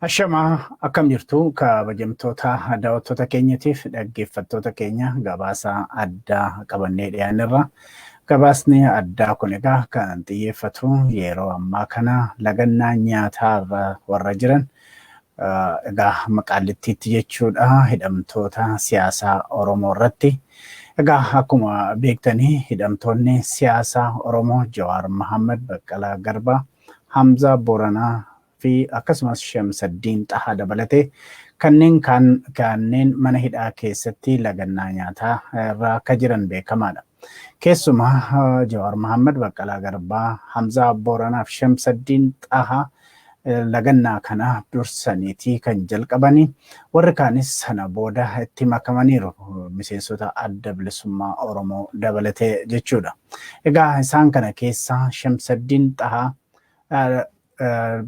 Ashamaa, akkam jirtu kabajamtoota daawwattoota keenyatiif dhaggeeffattoota keenya? Gabaasa addaa qabannee dhiyaanirra. Gabaasni addaa kun egaa kan xiyyeeffatu yeroo ammaa kana lagannaa nyaataa irra warra jiran, egaa Qaallittiitti jechuudha, hidhamtoota siyaasaa Oromoo irratti. Egaa akkuma beektanii hidhamtoonni siyaasaa Oromoo Jawaar Mohaammed, Baqqalaa Garbaa, Hamzaa Booranaa fi akkasumas Shamsaddiin Xahaa dabalatee kanneen kanneen mana hidhaa keessatti lagannaa nyaataa irra akka jiran beekamaadha. Keessumaa Jawaar Mohaammed, Baqqalaa Garbaa, Hamzaa Booranaa fi Shamsaddiin Xahaa lagannaa kana dursaniitii kan jalqabanii, warri kaanis sana booda itti makamaniiru, miseensota Adda Bilisummaa Oromoo dabalatee jechuudha. Egaa isaan kana keessa Shamsaddiin Xahaa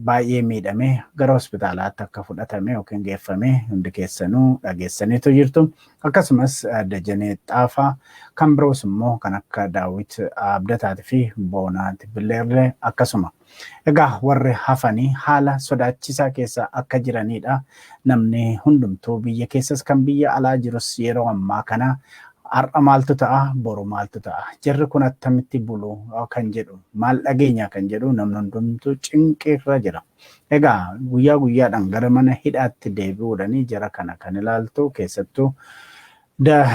baay'ee miidhamee gara hospitaalaatti akka fudhatame yookiin geeffame hundi keessanuu dhageessaniitu jirtu. Akkasumas Dajanee Xaafaa, kan biroos immoo kan akka Daawit Abdataatii fi Boonaa Tibilleerlee akkasuma. Egaa warri hafanii haala sodaachisaa keessa akka jiranidha. Namni hundumtuu biyya keessas kan biyya alaa jirus yeroo ammaa kana har'a maaltu ta'a, boru maaltu ta'a, jarri kun attamitti bulu kan jedhu, maal dhageenya kan jedhu namni hundumtuu cinqiirra jira. Egaa guyyaa guyyaadhaan gara mana hidhaatti deebi'uudhaan jara kana kan ilaaltu, keessattuu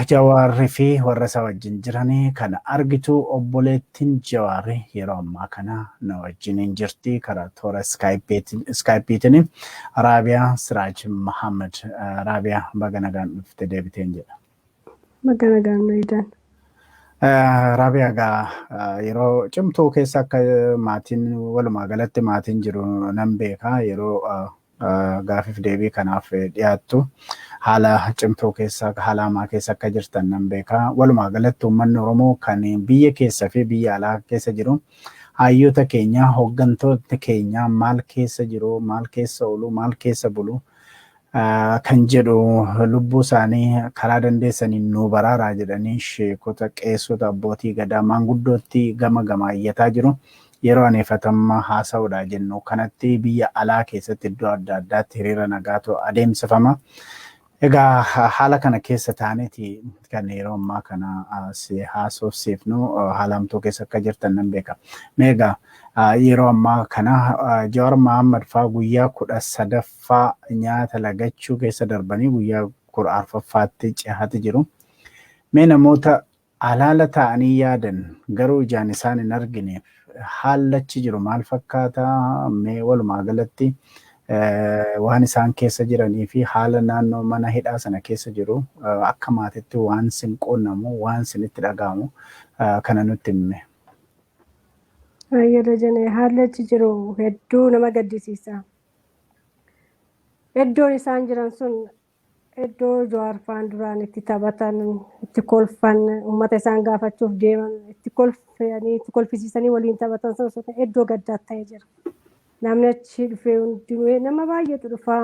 Jawaarri fi warra isa wajjin jiranii kana argitu, obboleettiin Jawaarri yeroo ammaa kana na wajjiniin jirti karaa toora Skypeetiin, Raabiyaa Siraaj Mahammad. Raabiyaa, baga nagaan dhufte deebiteen jedha. Baga nagaan nu. Raabiyaa, egaa yeroo cimtuu keessa akka maatiin, walumaa galatti maatiin jiru nan beeka. Yeroo gaafiif deebii kanaaf dhiyaattu haala cimtuu keessa, haala hamaa keessa akka jirtan nan beeka. Walumaa galatti uummanni Oromoo kan biyya keessa fi biyya alaa keessa jiru hayyoota keenya, hooggantoota keenya maal keessa jiru, maal keessa oolu, maal keessa bulu kan jedhu, lubbuu isaanii karaa dandeessaniin nuu baraaraa jedhanii sheekota, qeessota, abbootii gadaa, maanguddootti gama gamaa iyyataa jiru. Yeroo aneeffatamma haasa'uudha jennu kanatti biyya alaa keessatti iddoo adda addaatti hiriira nagaatu adeemsifama. Egaa haala kana keessa taaneeti kan yeroo ammaa kana si haasofsiifnu, haala hamtuu keessa akka jirtan nan beeka. Mee egaa yeroo ammaa kana Jawaar Mohaammed fa'aa guyyaa 13ffaa nyaata lagachuu keessa darbanii guyyaa 14ffaatti cehaati jiru. Mee namoota alaala ta'anii yaadan garuu ijaan isaan hin argineef haalli achi jiru maal fakkaata? Mee walumaa galatti waan isaan keessa jiranii fi haala naannoo mana hidhaa sana keessa jiru, akka maatitti waan sin quunnamu, waan sinitti dhaga'amu kana nutti hime. Ayya Dajanee, haalli achi jiru hedduu nama gaddisiisa. Iddoon isaan jiran sun iddoo Jawaar faan duraan itti taphatan, itti kolfan, uummata isaan gaafachuuf deeman, itti kolfanii, itti kolfisiisanii waliin taphatan sun iddoo gaddaa ta'ee jira. Namni achi dhufee hundinuu, nama baay'eetu dhufa,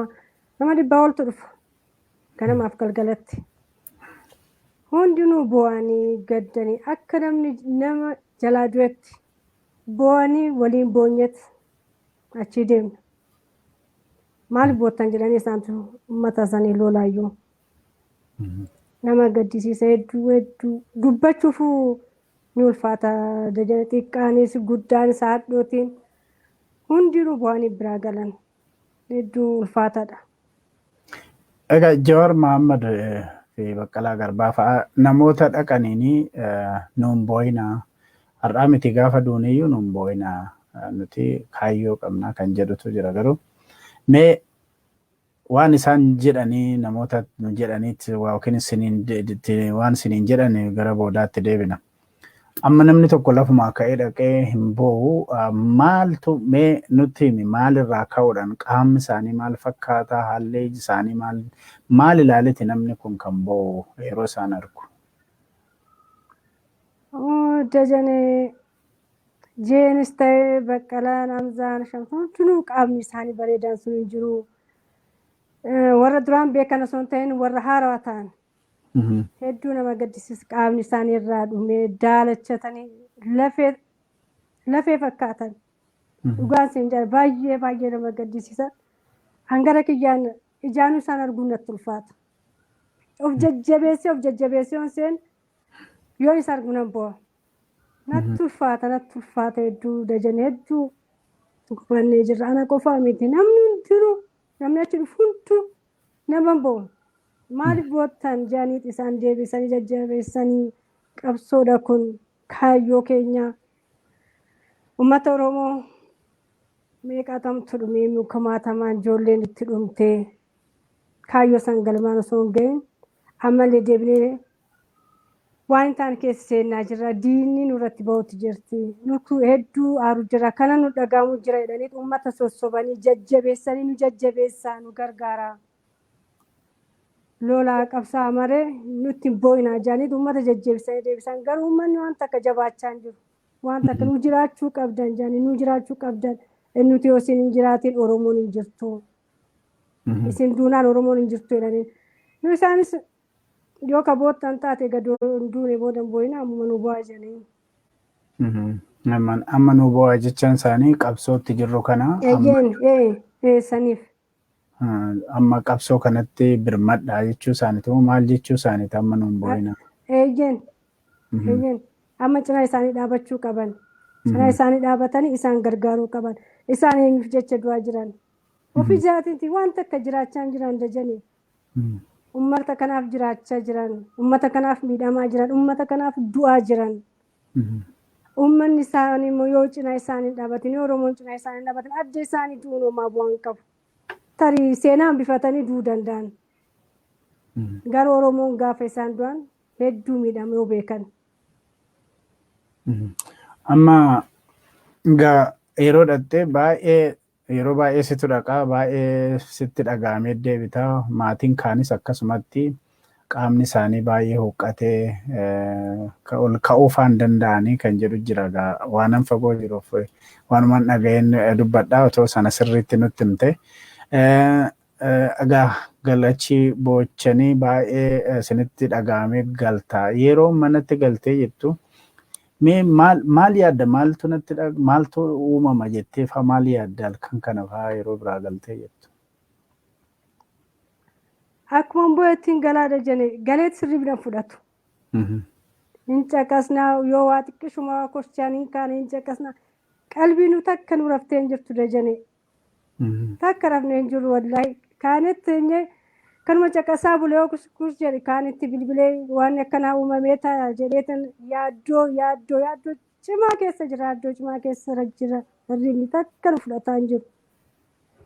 nama 100 oltu dhufa. Ganamaaf galgalatti. Hundinuu bo'anii gaddanii, akka namni nama jalaa du'etti bo'anii waliin boonyetti achii deemna. Maaliif boottan jedhanii isaantu uummata isaanii lolaayyuu. Nama gaddisiisa hedduu hedduu, dubbachuuf ni ulfaata. Xiqqaanis guddaanis haadhotiin hundinuu bo'anii biraa galan, hedduu ulfaataadha. Egaa Jawaar Mohaammed fi Baqqalaa Garbaa fa'aa namoota dhaqaniini nuun boo'inaa, har'aa miti gaafa duuniyyuu nuun boo'inaa, nuti kaayyoo qabna kan jedhutu jira. Garuu mee waan isaan jedhanii namoota jedhaniitti yookiin waan isiniin jedhan gara boodaatti deebina. Amma namni tokko lafumaa ka'ee dhaqee hin boo'u. Maaltu, mee nutti himi, maalirraa ka'uudhaan, qaamni isaanii maal fakkaata, haalli iji isaanii maal maal ilaaliti namni kun kan boo'u yeroo isaan argu? Dajanee, Jeenis ta'ee Baqqalaan, Hamzaan, Shamsuun hundinuu qaamni isaanii bareedaan sun hin jiru. Warra duraan beekan osoo hin ta'in warra haarawaa ta'an. Hedduu nama gaddisiisa, qaamni isaanii irraa dhumee daalachatanii lafee lafee fakkaatan. Dhugaan siin jedha, baay'ee baay'ee nama gaddisiisa. Hangara kiyyaan ijaanuu isaan arguun natti ulfaata. Of jajjabeessee of jajjabeessee yoon seen yoon isa argu nan bo'a. Natti ulfaata, natti ulfaata hedduu Dajane, hedduu gubannee jirra. Ana qofaa miti, namni hundinuu, namni achi dhufu hunduu nama bo'u. Maaliif boottan jedhanii isaan deebisanii jajjabeessanii, qabsoodha kun, kaayyoo keenya. Uummata Oromoo meeqaatamtu dhumee, kumaatamaan ijoolleen itti dhumtee, kaayyoo san galmaan osoo hin gahin ammallee deebinee waan hin taane keessa seenaa jirra. Diinni nurratti bahuutti jirti. Nutu hedduu aaru jira. Kana nu dhagahamu jira jedhanii uummata sossobanii jajjabeessanii, nu jajjabeessaa, nu gargaara. Lolaa qabsaa maree nutti hin boo'inaa jedhanii uummata jajjabeessanii deebisan. Garuu uummanni waan takka jabaachaa hin jiru. Waan takka nu jiraachuu qabdan jedhanii, nu jiraachuu qabdan. Nuti yoo isin hin jiraatin Oromoon hin jirtu. Isin duunaan Oromoon hin jirtu jedhanii. Nu isaanis yoo ka boottan taate gad hin duune booda hin boo'ina, ammuma nu bu'aa jedhanii. Amma nu bu'aa jechaan isaanii qabsootti jirru kana. Eeyyeen saniif. Amma qabsoo kanatti birmadhaa jechuu isaaniiti moo maal jechuu isaaniiti amma nu hin boo'ina? Eeyyeen. Eeyyeen. Amma cinaa isaanii dhaabachuu qaban. Cinaa isaanii dhaabatanii isaan gargaaruu qaban. Isaan eenyuuf jecha du'aa jiran? Ofii isaatiin waan takka jiraachaa hin jiran Dajanii. Uummata kanaaf jiraachaa jiran. Uummata kanaaf miidhamaa jiran. Uummata kanaaf du'aa jiran. Uummanni isaanii immoo yoo cinaa isaanii dhaabatin, yoo Oromoon cinaa isaanii dhaabatin, adda isaanii du'uun homaa bu'aan qabu. Tarii seenaa hambifatanii du'uu danda'an. Garuu Oromoon gaafa isaan du'an hedduu miidhama yoo beekan. Amma egaa yeroo dhattee baay'ee, yeroo baay'ee situ dhaqaa, baay'ee sitti dhaga'amee deebitaa, maatiin kaanis akkasumatti qaamni isaanii baay'ee huqqatee ol ka'uu faan danda'anii kan jedhu jira. Egaa waanan fagoo jiruuf waanumaan dhaga'een dubbadhaa, otoo sana sirriitti nutti himte. Egaa galachi boochanii baay'ee isinitti dhaga'amee galtaa. Yeroo manatti galtee jettu mee maal maal yaadda, maaltu natti, maaltu uumama jettee fa maal yaadda halkan kana faa yeroo biraa galtee jettu? Akkuma bo'eettiin galaa Dajane, galeet sirriibna fudhatu. Hin caqasnaa, yoo waa xiqqishuma korshaan hin kaane hin caqasnaa. Qalbii nu takka nu raftee hin jirtu Dajane. Takka rafnee hin jirru wallaahi. Kaanetti teenyee kanuma caqasaa bulee, yoo kus jedhe kaanitti bilbilee waan akkanaa uumamee ta'a jedheetan yaaddoo yaaddoo yaaddoo cimaa keessa jira, yaaddoo cimaa keessa jira. Hirribni takka nu fudhataa hin jiru.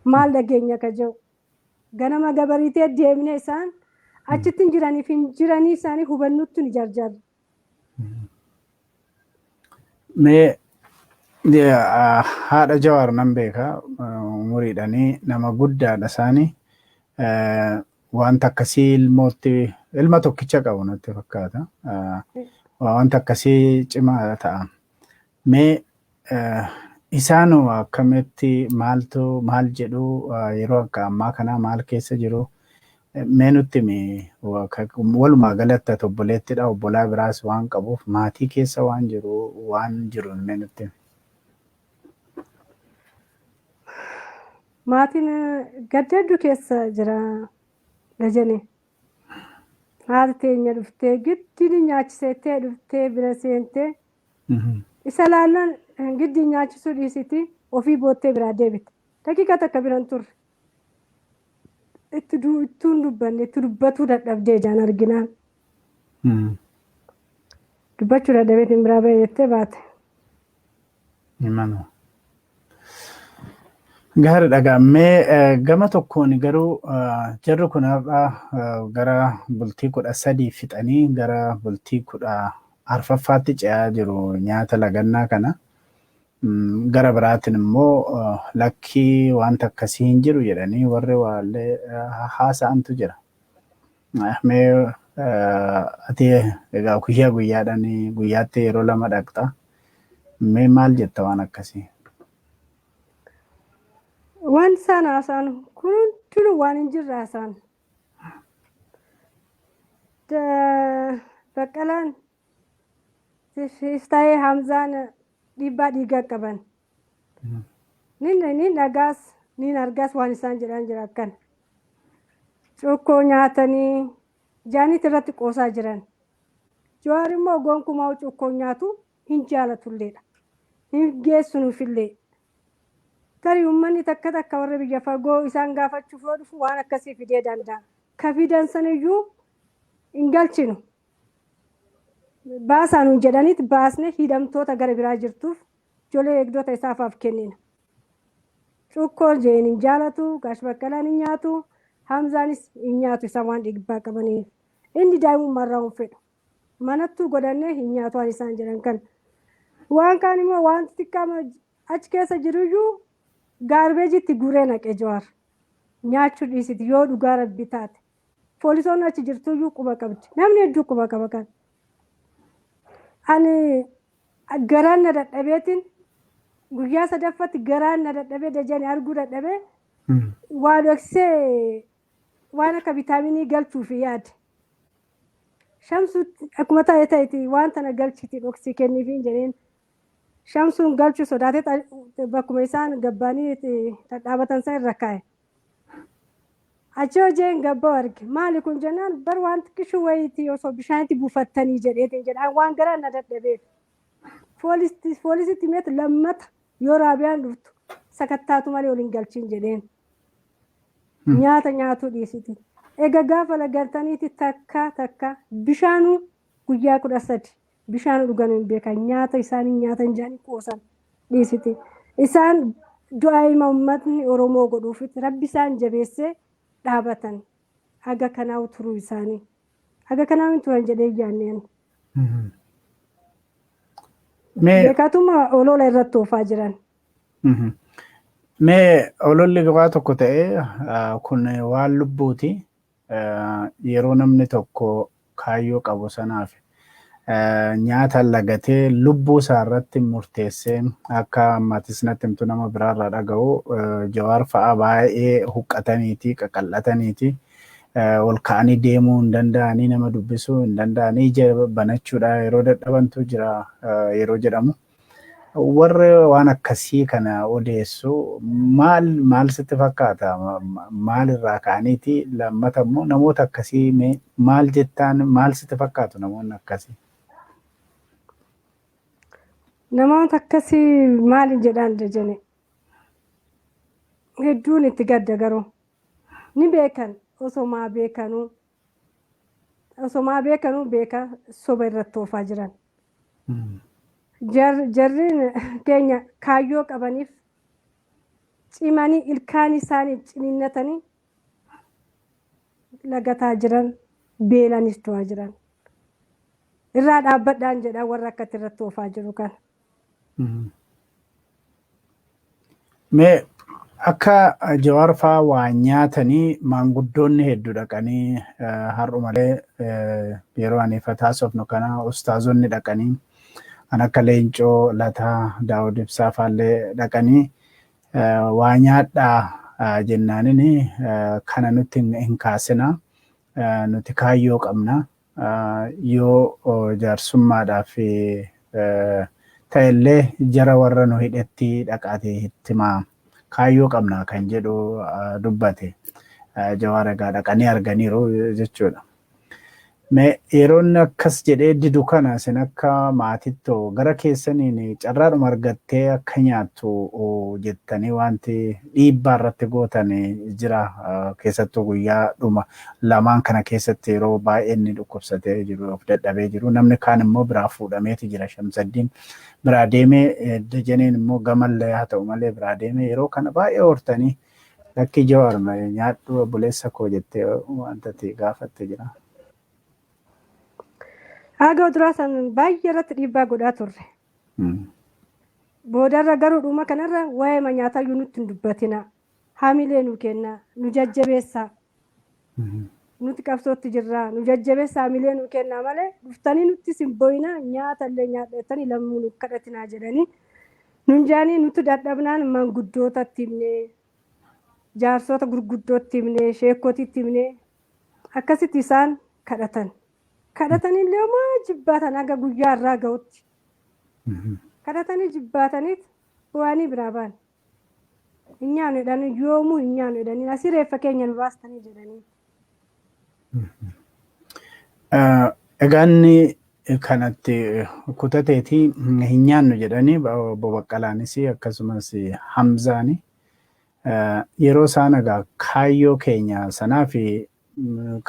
Maal dhageenya ka jedhu. Ganama gabariitee deemnee isaan achitti hin jiraniif hin jiranii isaanii hubannutti nu jarjarra. Mee haadha Jawaar nan beeka, umuriidhaanii nama guddaadha isaanii, wanta akkasii ilmootti, ilma tokkicha qabu natti fakkaata. Wanta akkasii cimaa ta'a. Mee isaanoo akkamitti, maaltu maal jedhu, yeroo akka ammaa kanaa maal keessa jiru? Mee nutti himi, walumaa galatti ati obboleettidha, obbolaa biraas waan qabuuf maatii keessa waan jiru mee nutti himi. Maatiin gadda hedduu keessa jira Dajane. Haati teenya dhuftee giddiin nyaachisettee dhuftee bira seentee isa laallaan giddiin nyaachisuu dhiisiti ofii boottee biraa deebite. Daqiiqaa takka biran turre. Itti ittuun dubbanne, itti dubbatuu dadhabdee ijaan arginaan. Dubbachuu dadhabeetiin biraa ba'e jettee baate. Himanu. Gaariidha gaammee, gama tokkoon garuu jarri kun har'a gara bultii 13 fixanii gara bultii 14ffaatti ce'aa jiru nyaata lagannaa kana. Gara biraatiin immoo lakkii wanta akkasii hin jiru jedhanii warri waallee haasa'antu jira. Mee ati egaa guyyaa guyyaadhaan, guyyaatti yeroo lama dhaqxa. Mee maal jetta waan akkasii? Waan isaan haasa'an kun hundinuu waan hin jirre haasa'an. Baqqalaan ta'ee Hamzaan dhiibbaa dhiigaa qaban. Ni dhagaas Niin argaas waan isaan jedhan jira akkana. Cuukkoo nyaatanii jaaniit irratti qoosaa jiran. Jawaar immoo gonkumaa cuukkoo nyaatu hin jaalatulleedha. Hin geessunuufillee. Tarii uummanni takka takka warra biyya fagoo isaan gaafachuuf yoo dhufu waan akkasii fidee danda'a. Ka fidan saniyyuu hin galchinu. Baasaa nuun jedhaniit baasne hidhamtoota gara biraa jirtuuf ijoollee eegdota isaafaaf kennina. Cuukkoo jeen hin jaalatu, Gaash Baqqalaan hin nyaatu, Hamzaanis hin nyaatu isaan waan dhiibbaa qabaniif. Inni daa'imummaarraa hin fedhu. Manattuu godhannee hin nyaatu waan isaan jedhan kana. Waan kaan immoo waan xixiqqaa achi keessa jiruyyuu gaarbeejitti guree naqe Jawaar. Nyaachuu dhiisiti yoo dhugaa rabbi taate. Poolisoonni achi jirtuyyuu quba qabdi. Namni hedduu quba qaba kan. Ani garaan na dadhabeetiin guyyaa sadaffatti garaan na dadhabee dajani arguu dadhabee waa dhoksee waan akka vitaaminii galchuuf yaade. Shamsuutti akkuma ta'e ta'eeti waan tana galchiti dhoksii kenniifiin jedheen. Shamsuun galchuu sodaatee bakkuma isaan gabbaanii dhadhaabatan san irra kaa'e. Achi hojeen gabbaa arge. Maali kun jennaan bar waan xiqqishuu wayiiti osoo bishaanitti buufattanii jedheetiin jedhaan waan garaan na dadhabeef. Poolisitti meetu lammata yoo raabiyaan dhuftu sakattaatu malee waliin galchiin jedheen. Nyaata nyaatuu dhiisiti. Egaa gaafa lagartaniiti takka takka bishaanuu guyyaa 13 bishaan dhugan hin beekan nyaata isaanii nyaatan jedhanii qoosan dhiisiti. Isaan du'aa hima uummatni Oromoo godhuufitti rabbi isaan jabeessee dhaabatan haga kanaa turuu isaanii. Haga kanaa hin turan jedhee yaanneen. Beekatuma olola irratti oofaa jiran. Mee ololli waa tokko ta'ee kun waan lubbuuti. Yeroo namni tokko kaayyoo qabu sanaaf nyaata lagatee lubbuu isaa irratti murteessee akka ammatis natti himtu nama biraarraa dhaga'u Jawaar fa'aa baay'ee huqqataniiti qaqal'ataniiti ol ka'anii deemuu hin danda'anii nama dubbisuu hin danda'anii ija banachuudha yeroo dadhabantu jira yeroo jedhamu. Warri waan akkasii kana odeessu maal maal sitti fakkaata? Maal irraa ka'aniiti? Lammata immoo namoota akkasii maal jettaan maal sitti fakkaatu namoonni akkasii? Namoota akkasii maal jedhaan jajane? Hedduun itti gadda garuu ni beekan osomaa beekanuu beeka soba irratti oofaa jiran. Jarri keenya kaayyoo qabaniif cimanii ilkaan isaanii ciniinnatanii lagataa jiran beelanis du'aa jiran. Irraa dhaabbadhaan jedha warra akkatti irratti oofaa jiru kana. Mee akka Jawaar fa'aa waa nyaatanii maanguddoonni hedduu dhaqanii har'umalee yeroo ani taasifnu kana ustaazonni dhaqanii kan akka Leencoo Lataa Daawud Ibsaa fa'aallee dhaqanii waa nyaadhaa jennaaniin kana nutti hin kaasina nuti kaayyoo qabna yoo jaarsummaadhaaf ta'ellee jara warra nu hidhetti dhaqaatee itti himaa kaayyoo qabna kan jedhu dubbate Jawaar egaa dhaqanii arganiiru jechuudha. Mee yeroo inni akkas jedhee didu kana isin akka maatittoo gara keessaniin carraadhuma argattee akka nyaattu jettanii wanti dhiibbaa irratti gootan jira keessattuu guyyaa dhuma lamaan kana keessatti yeroo baay'ee inni dhukkubsatee jiru of dadhabee jiru namni kaan immoo biraa fuudhameeti jira Shamsaddiin biraa deemee Dajaneen immoo gamallee haa ta'u malee biraa deemee yeroo kana baay'ee hortanii lakki Jawaar nyaadhu obboleessa koo jettee wanta ati gaafatte jira. Haga duraa san baay'ee irratti dhiibbaa godhaa turre. Boodarra garuu dhuma kanarra waa'ee nyaataayyuu nutti hin dubbatina. Hamilee nu kenna, nu jajjabeessaa. Nuti qabsootti jirra, nu jajjabeessaa hamilee nu kenna malee dhuftanii nutti sin boo'ina nyaata illee nyaadhatanii lammuu nu kadhatinaa jedhanii. Nun jaanii nuti dadhabnaan maanguddootatti himnee, jaarsota gurguddootti himnee, sheekotitti himnee akkasitti isaan kadhatan. Kadhatanii illee homaa jibbaatan haga guyyaa irraa ga'utti. Kadhatanii jibbaataniit bu'anii biraa ba'an. Hin nyaannu jedhanii, yoomuu hin nyaannu jedhanii, asii reeffa keenya nu baastanii jedhanii. Egaa inni kanatti kutateeti hin nyaannu jedhanii, obbo Baqqalaanis akkasumas Hamzaani yeroo isaan egaa kaayyoo keenya sanaa fi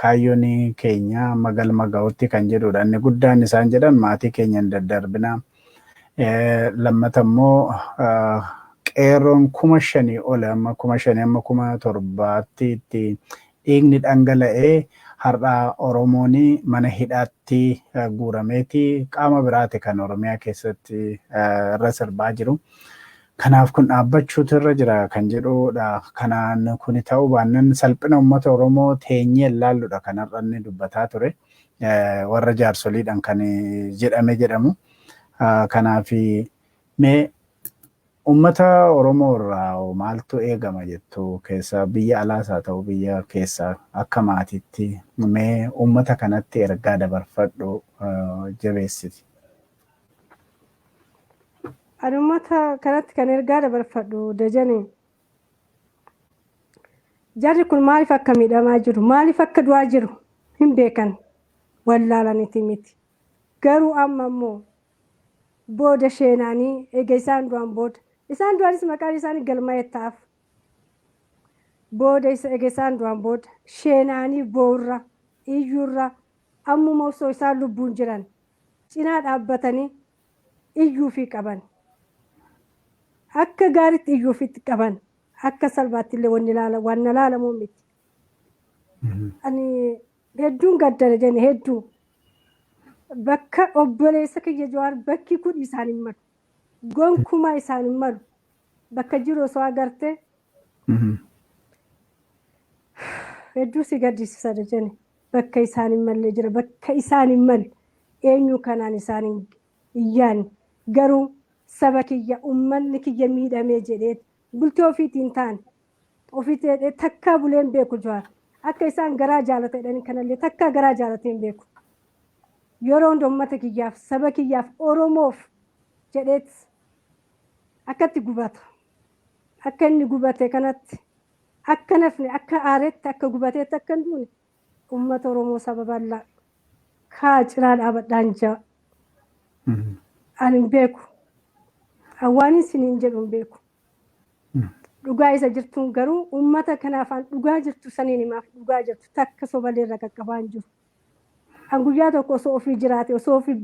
kaayyoon keenya amma galma ga'utti kan jedhudha. Inni guddaan isaan jedhan maatii keenya hin daddarbinaa. Lammata immoo qeerroon 5,000 ol, amma 5,000 amma 7,000tti itti dhiigni dhangala'ee, har'a Oromoon mana hidhaatti guurameeti qaama biraati kan Oromiyaa keessatti irra sirbaa jiru. Kanaaf kun dhaabbachuutu irra jira kan jedhudha. Kanaan kuni ta'uu baannaan salphina uummata Oromoo teenyee ilaalludha kan har'a inni dubbataa ture. Warra jaarsoliidhaan kan jedhame jedhamu. Kanaaf mee uummata Oromoo irraa maaltu eegama jettu, keessa biyya alaas haa ta'u biyya keessaa, akka maatiitti mee uummata kanatti ergaa dabarfadhu jabeessiti? Ani uummata kanatti kan ergaa dabarfadhu, Dajane, jarri kun maaliif akka miidhamaa jiru, maaliif akka du'aa jiru hin beekan, wallaalaniiti miti. Garuu amma immoo booda sheenaanii, eega isaan du'an booda, isaan du'anis maqaan isaanii galmaa'ee ta'aaf. Booda isa eega isaan du'an booda sheenaanii boorra iyyuurra, ammuma osoo isaan lubbuun jiran cinaa dhaabbatanii iyyuufii qaban. Akka gaariitti iyyuufitti qaban, akka salphaatti illee wanni ilaala waan ilaalamuu miti. Ani hedduun gaddana jenne, hedduu, bakka obboleessa kiyya Jawaar bakki kun isaan hin malu. Gonkumaa isaan hin malu. Bakka jiru osoo agarte hedduu si gaddisiisa jenne. Bakka isaan hin malle jira. Bakka isaan hin malle, eenyu kanaan isaan hin yaanne, garuu saba kiyya, uummanni kiyya miidhamee jedhee bultii ofiitiin taane ofiitti jedhee takkaa bulee hin beeku Jawaar. Akka isaan garaa jaalata jedhanii kanallee takkaa garaa jaalatee hin beeku. Yeroo hunda uummata kiyyaaf, saba kiyyaaf, Oromoof jedheet akkatti gubata. Akka inni gubate kanatti akka nafne, akka aaretti, akka gubateetti akka hin duune, uummata Oromoo saba bal'aa kaa cinaa dhaabadhaan jira. Ani hin beeku. Waan isiniin jedhu hin beeku. Dhugaa isa jirtuun garuu uummata kanaaf an dhugaa jirtu saniin himaaf, dhugaa jirtu takka sobalee irra qaqqabaa hin jiru. An guyyaa tokko osoo ofii jiraate, osoo ofii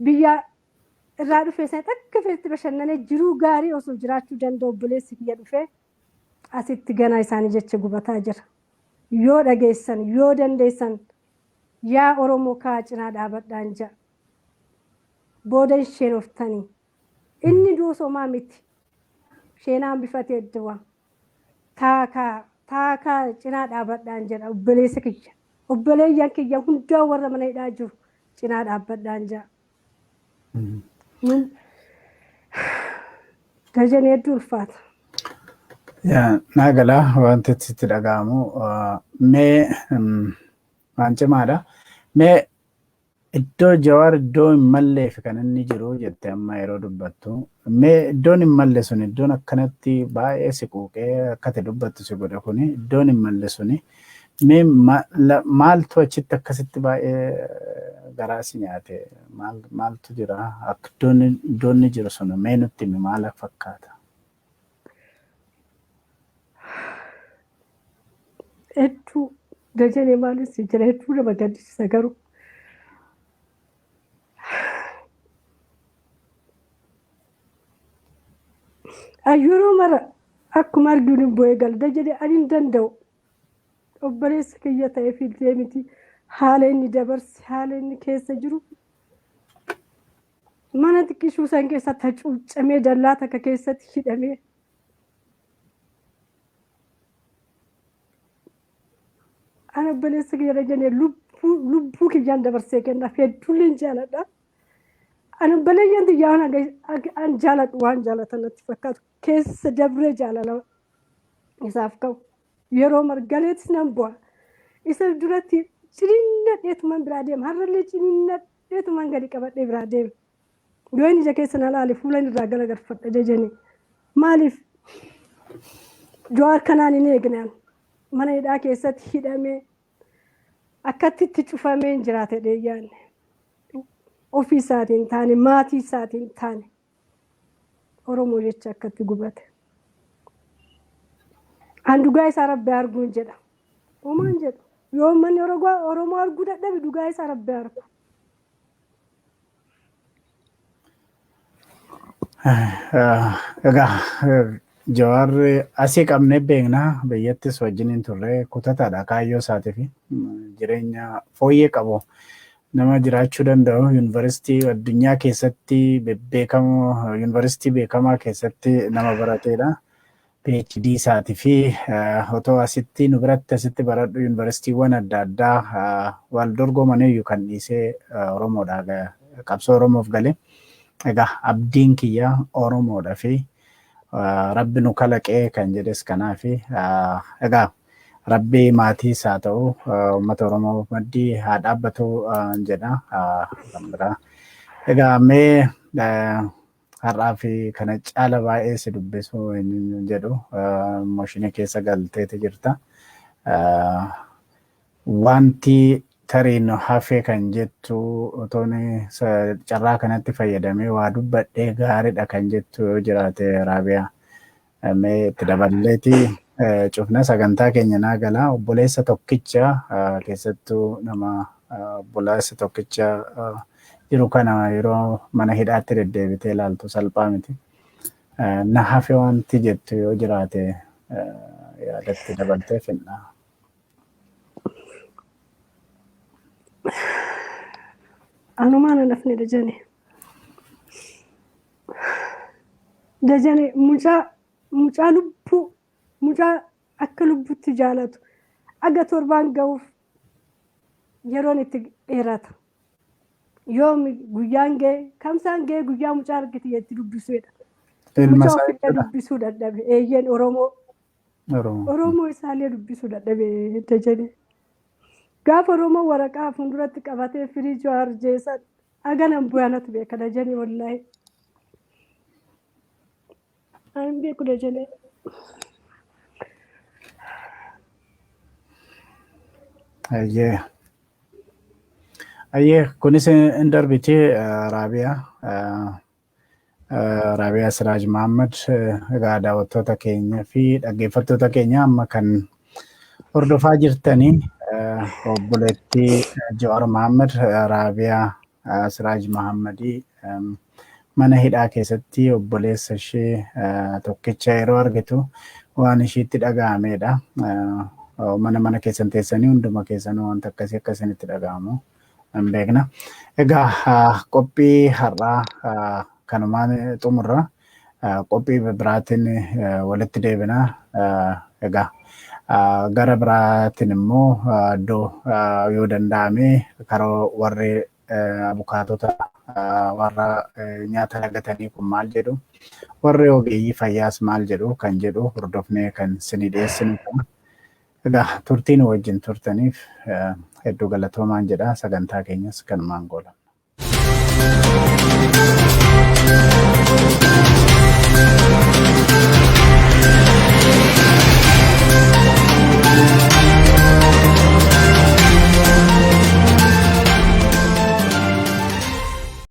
biyya irraa dhufe sana akka feetti bashannanee jiruu gaarii osoo jiraachuu danda'u, obboleessi kiyya dhufee asitti ganaa isaanii jecha gubataa jira. Yoo dhageessan, yoo dandeessan, yaa Oromoo kaa cinaa dhaabadhaan ja'a. Booda hin sheenoftanii. Inni duusomaa miti. Sheenaan bifatee du'a. Taakaa taakaa cinaa dhaabadhaan jedha obboleessa kiyya. Obboleeyyan kiyya hundaa warra mana hidhaa jiru cinaa dhaabbadhaan jedha. Dajanee, hedduu ulfaata. Naa galaa wanti sitti dhaga'amu, mee waan cimaadha. Mee iddoo Jawaar iddoo hin malleef kan inni jiru jette amma yeroo dubbattu. Mee iddoon hin malle sun, iddoon akkanatti baay'ee si quuqee akka ati dubbattu si godhe kuni, iddoon hin malle suni mee maaltu achitti akkasitti baay'ee garaa si nyaate? Maaltu jira? Akka iddoon inni jiru sun mee nutti himi, maal fakkaata? Hedduu, Dajanee, maalis si jira, hedduu nama gaddisiisa garuu. Yeroo mara akkuma arguun hin bo'ee gala. Dajanee, ani hin danda'u. Obboleessa kiyya ta'ee filtee miti, haala inni dabarse, haala inni keessa jiru, mana xiqqishuu san keessatti hacuuccamee, dallaa takka keessatti hidhamee. Ani obboleessa kiyya, Dajanee, lubbuu lubbuu kiyyaan dabarsee kennaaf, hedduullee jaaladha. Ani obboleeyyan xiyyaa an jaaladhu waan jaalatan natti fakkaatu keessa dabree jaalala isaaf qabu. Yeroo margaleetis nan bu'a. Isa duratti ciniinnadheetuman biraa deema. Har'allee ciniinnadheetuman gadi qabadhee biraa deema. Yoo inni ija keessa na laale fuula irraa galagalfadha, Dajane. Maaliif? Jawaar kanaan hin eegnaan mana hidhaa keessatti hidhamee akkatti itti cufamee hin jiraate dheeyyaanne. Ofii isaatiin taane, maatii isaatiin taane, Oromoo jecha akkatti gubate. An dhugaa isaa Rabbi arguun jedha. Homaan jedhu. Yoo uummanni Oromoo arguu dadhabe, dhugaa isaa Rabbi argu. Egaa Jawaarri asii qabnee beekna, biyyattis wajjin hin turre, kutataadha kaayyoo isaatii fi jireenya fooyyee qabu nama jiraachuu danda'u, yuunivarsiitii addunyaa keessatti bebbeekamoo, yuunivarsiitii beekamaa keessatti nama barateedha. PhD isaatii fi otoo asitti nu biratti asitti baradhu yuunivarsiitiiwwan adda addaa wal dorgomaniyyuu kan dhiisee Oromoodha, qabsoo Oromoof galee. Egaa abdiin kiyya Oromoodha fi Rabbi nu kalaqee kan jedhes kanaafi. Egaa Rabbi maatii isaa ta'u, uummata Oromoo maddii haa dhaabbatu jedha kan biraa. Egaa mee har'aa fi kana caala baay'ee si dubbisuu hin jedhu, mooshinii keessa galteeti jirta. Wanti tarii nu hafe kan jettu, otoon carraa kanatti fayyadamee waa dubbadhee gaariidha kan jettu yoo jiraate, Raabiyaa. Mee itti daballeeti cufna sagantaa keenya naa gala. Obboleessa tokkicha, keessattuu nama obboleessa tokkicha jiru kana yeroo mana hidhaatti deddeebitee ilaaltu salphaa miti. Na hafe wanti jettu yoo jiraate yaadatti dabaltee finna. Anumaan an hafne Dajane. Dajane mucaa lubbuu, mucaa akka lubbutti jaalatu aga torbaan ga'uuf yeroon itti dheerata. Yoomi guyyaan ga'e, kamsaan ga'e, guyyaa mucaa argite itti dubbisuudha. Ilma Mucaa isaa ofillee jechuudha. Dubbisuu dadhabe. Eeyyeen, Oromoo. Oromoo. Oromoo isaallee dubbisuu dadhabe Dajane. Gaafa Oromoo waraqaa fuulduratti qabatee firii Jawaar jeesan aganan bu'anatu beeka Dajane, wallaahi. Ani beeku Dajane. Ayyee. Ayyee, kunis hin darbiti, Raabiyaa. Raabiyaa Siraaj Mahammad. Egaa daawwattoota keenya fi dhaggeeffattoota keenya, amma kan hordofaa jirtanii obboleettii Jawaar Mahammad, Raabiyaa Siraaj Mahammadii, mana hidhaa keessatti obboleessa ishee tokkicha yeroo argitu waan ishiitti dhaga'amedha. Mana keessan teessanii hunduma keessanuu wanta akkasii akkasinitti dhaga'amu hin beekna. Egaa qophii har'aa kanumaan xumurra. Qophii biraatiin walitti deebina. Egaa gara biraatiin immoo iddoo yoo danda'ame karaa warri abukaatota warra nyaata lagatanii kun maal jedhu, warri ogeeyyii fayyaas maal jedhu kan jedhu hordofnee kan isinii dhiyeessinu ta'a. Egaa turtiin wajjin turtaniif hedduu galatoomaan jedha, sagantaa keenyas kanumaan goolabna.